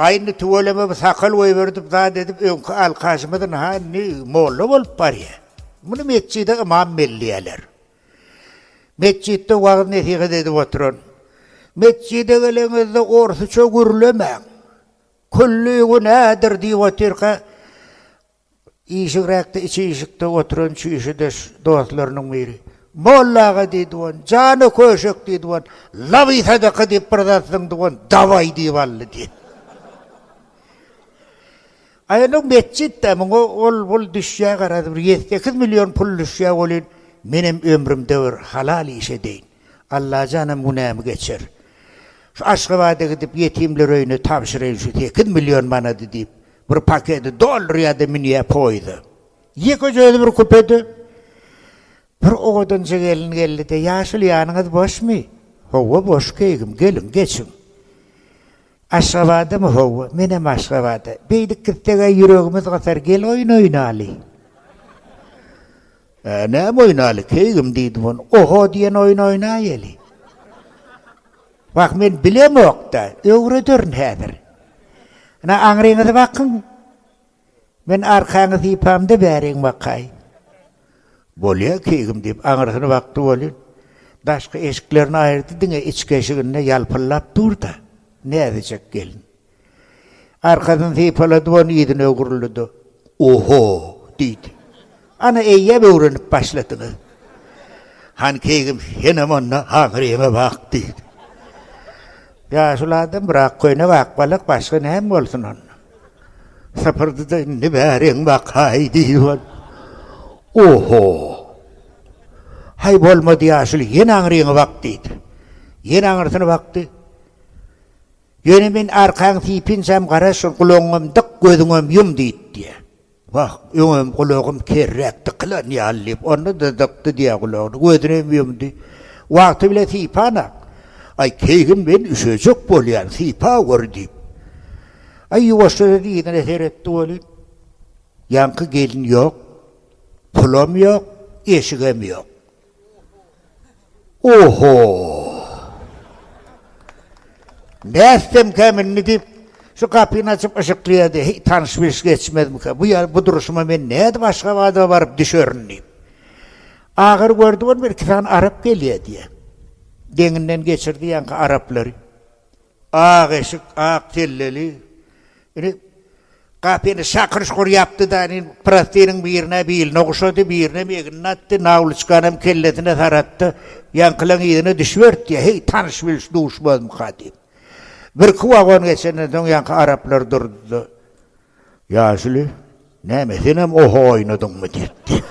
Aý indi tüweleme bu sakal goýberdip zat edip öňki alkaşymyz ynha indi molla bolup barýa. Muny metjide ymam belleýäler. Metjitde wagyz-nesihat edip oturan. Metjide geleňizde orsuça gürlemäň. Külli günädir diýip otyrka, Işigräkde içi işikde oturan çüýşedeş dostlarynyň biri, Molla aga diýdi on, jana köşek diýdi on, laby sadaka diýip bir zat zyňdy on, dawaý diýip aldy diýdi. Aý onuň metjit-dä, muňa ol-bul düşýä garaz bir ýedi-sekiz million pul düşýä welin, menem ömrümde bir halal iş edeýin. Allajanam günämi geçer. Şu Aşgabada gidip ýetimler öýüne tabşyraýyn şu sekiz million manady diýip, Bir paketi doldurýar-da münýär poýeza. Ýekeje özi bir kupede. Bir owadanja gelin geldi-de, Ýaşuly ýanyňyz boşmy? Hawa, boş keýgim, geliň, geçiň. Aşgabadamy? Hawa, menem Aşgabada. Beýdip gitseg-ä ýüregimiz gysar, gel oýun oýnaly. Ä, näme oýnaly, keýgim, diýdim ony. Oho diýen oýun oýnaýaly. Wah, men bilemok-da, öwrederin häzir. Ynha, aňryňyzy bakyň. Men arkaňy sypamda bäriň bakaý. Bolýa, keýgim, diýip, aňyrsyny bakdy welin, daşky eşiklerini aýyrdy, diňe içki eşiginde ýalpyldap dur-da, näzijek gelin. Arkasyny sypalady ony yzyna öwrüldi-de, Oho! diýdi. Ana, eýýäm öwrenip başladyňyz. Han keýgim, senem onda aňryňa bak diýdi. Ýaşuly adam bir ak köýnek, ak balak, başga näme bolsun onda. Sypyrdy-da, indi bäriň bakaý diýip, Oho! Haý, bolmady ýaşuly, ýene aňryňa bak diýdi. Ýene aňyrsyny bakdy. Ýöne men arkaň sypynçam gara şol gulagyňam dyk, gözüňem ýum diýdi diýýär. Wah, öňem gulagym kerräk dykylan ýaly diýip, onda-da dykdy diýýär gulagyny, gözünem ýumdy. Wagty bile sypanak. Aý, keýgim men üşejek bolýan, sypa gör diýip. Aý, ýuwaşja-da yzyna seretdi welin, ýaňky gelin ýok, pulam ýok, eşigem ýok. Oho! Nätsemkäm indi diýip, şu gapyny açyp yşyklaýardy. Heý, tanyş-biliş geçmezmikä? Bu ýa bu durşuma men nädip Aşgabada baryp düşerin diýip. Ahyry gördi ol bir-iki sany arap gelýär diýýär. Deňinden geçirdi ýaňky araplary. Ak eşik, ak selleli. Indi gapyny şakyr-şukur ýapdy-da, indi prostiniň birine biline guşady, birinem egnine atdy, nawluçkanam kellesine saratdy. Ýaňkylaň yzyna düşüberdi diýýär, heý, tanyş-biliş duşmazmyka diýip. Birki wagon geçenden soň ýaňky araplar durdy-da, Ýaşuly, näme, senem oho oýnadyňmy? diýipdi.